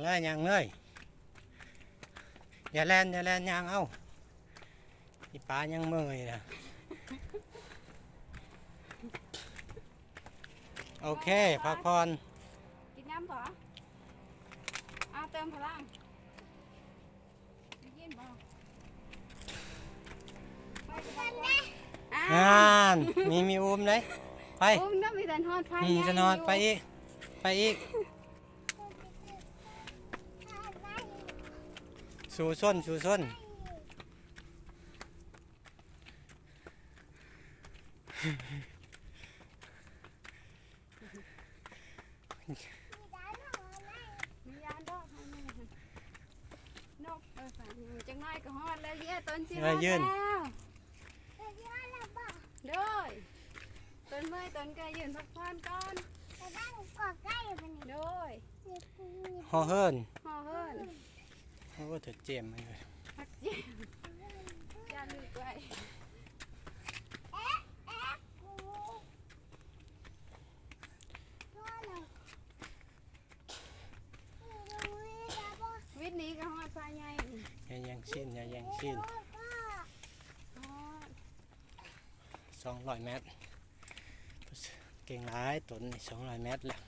ເລີຍ ຍ່າງເລີຍ ຢ່າແລ່ນ ຢ່າແລ່ນ ຍ່າງເອົາ. ອີປາຍັງເມື່ອຍນະ. ໂອເຄ ພັກຜ່ອນ. ກິນນ້ຳບໍ່? ເອົາ ເຕີມພະລັງ. ໄດ້ຍິນບໍ່? ໄປກັນເດ້. ອ່າ ນັ້ນ ມີ ມີອຸ້ມເດ້. ໄປ ອຸ້ມນຳ ມີແຕ່ຮອດໄປ ອືມ ໃຫຍ່ ຈະນອນ ຢູ່ ໄປອີກ ໄປອີກ. ສູ້ຊົນ ສູ້ຊົນ. ມີຢານດອກໃຫ້ແມ່ ນົກ ເອີ ໄປ ຈັກໜ້ອຍກໍຮອດແລ້ວ. ເຢຍ ຕົນຊິຮອດແລ້ວ. ໂດຍ ຕົນເມື່ອຍ ຕົນກໍຢືນພັກຜ່ອນກ່ອນ. ໂດຍ ຫໍເຫີນ ຫໍເຫີນ. ໂອ້ ເຖິກເຈັບມັນເລີຍ ພັກເຈັບ ຢ່າລຶກໄວ້. ວິດນີ້ກໍຮອດປ່າໃຫຍ່. ຢ່າແຍ່ງຊີນ ຢ່າແຍ່ງຊີນ. ຮອດ ສອງຮ້ອຍແມັດ. ເກັ່ງຫຼາຍ ຕົນນີ້ ສອງຮ້ອຍແມັດແລ້ວ.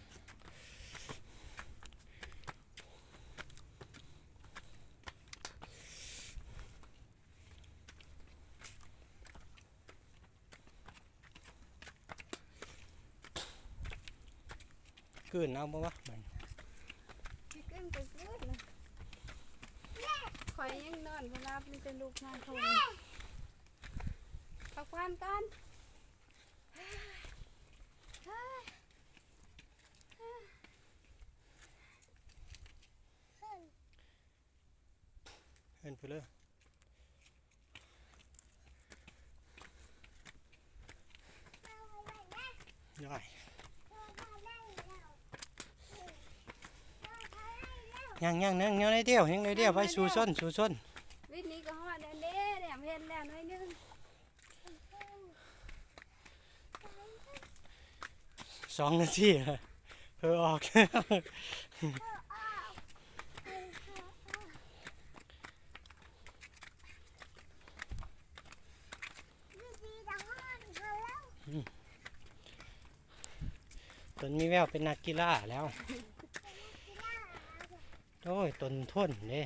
ກືນເອົາບໍ່ວະ ມັນ ຊິກືນກໍກືນ. ຂ້ອຍຍັງນອນບໍ່ຫຼັບ ມີແຕ່ລຸກນອນທົນ. ພັກຜ່ອນກ່ອນ. ເອີ້ນຜູ້ເລີ ໄດ້ ຍັງ ຍັງ ຍັງ ຍັງໜ້ອຍດຽວ ຍັງໜ້ອຍດຽວ. ໄປ ສູ້ຊົນ ສູ້ຊົນ. ວິດນີ້ກໍຮອດແລ້ວເດ້ ແຫຼມເຫັນແລ້ວໜ້ອຍໜຶ່ງ. ສອງນາທີ ເພີອອກ. ຕົນມີແວວເປັນນັກກິລາແລ້ວ. ໂອ້ຍ ຕົນທົນເດ້.